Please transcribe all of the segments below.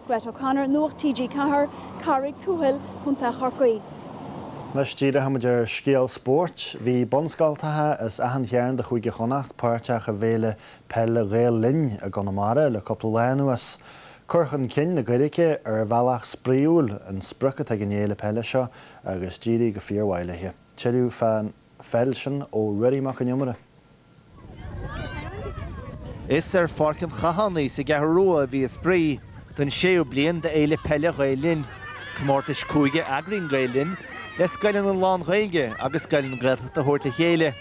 Grett O'Connor, Nuacht TG4, Carraig Tuathail, Co. Chorcaí. Anois díreoidh muid ar scéal spóirt. Bhí bunscoltacha as achan chearn de Chúige Chonnacht páirteach i bhFéile Peile Ghael Linn i gConamara le cúpla lá anuas. Cur chun cinn na Gaeilge ar bhealach spraíúil an sprioc atá ag an fhéile peile seo agus d'éirigh go fíormhaith léi. Tuilleadh fán pheil sin ó Ruairí Mac Con Iomaire. Is ar Pháirc an Chathánaigh sa gCeathrú Rua a bhí an spraoi don séú bliain d'Fhéile Peile Ghael Linn, comórtais cúige a eagraíonn Gael Linn le scoileanna lán-Ghaeilge agus scoileanna Gaeltachta a thabhairt le chéile.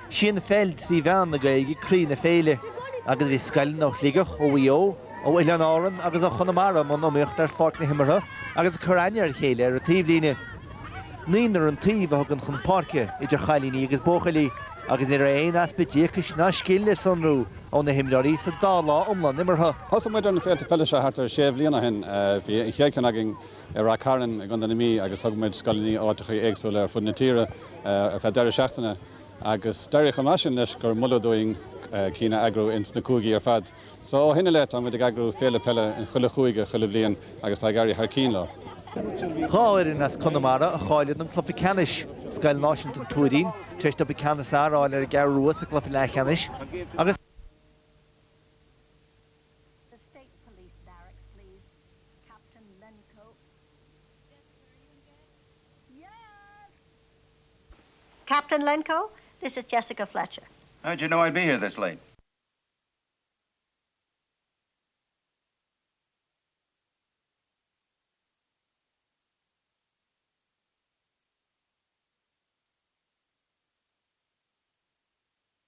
Sí an pheil trí mheán na Gaeilge croí na féile agus bhí scoileanna ó Shligeach, ó Mhaigh Eo, ó Oileáin Árann agus ó Chonamara i mbun iomaíochta ar pháirc na himeartha agus ag cur aithne ar a chéile ar an taobhlíne. Naonúr an taobh a thugann chun páirce, idir chailíní agus buachaillí, agus ní raibh aon easpa díocais ná scil le sonrú ó na himreoirí sa dá lá iomlán imeartha. Thosaigh muid ar na féilte peile seo thart ar sé bhliain ó shin. Bhí an chéad cheann againn i Rath Cairn i gContae na Mí agus thug muid scoileanna áiteachaí éagsúla ar fud na tíre ar feadh deireadh seachtaine agus d'éirigh chomh maith sin leis gur moladh dúinn cinn a eagrú ins na cúigí ar fad. So ó shin i leith tá muid ag eagrú féile peile in chuile chúige chuile bhliain agus tá ag éirí thar cinn leo. Dhá fhoireann as Conamara a cháiligh don cluiche ceannais, Scoil Náisiúnta an Tuairín, tar éis dóibh an ceann is fearr a fháil ar an gCeathrú Rua sa gcluiche leathcheannais, agus. The State Police Barracks, please. Captain Lenko. Jessica, are you engaged? Yes! Captain Lenko, this is Jessica Fletcher. How'd you know I'd be here this late?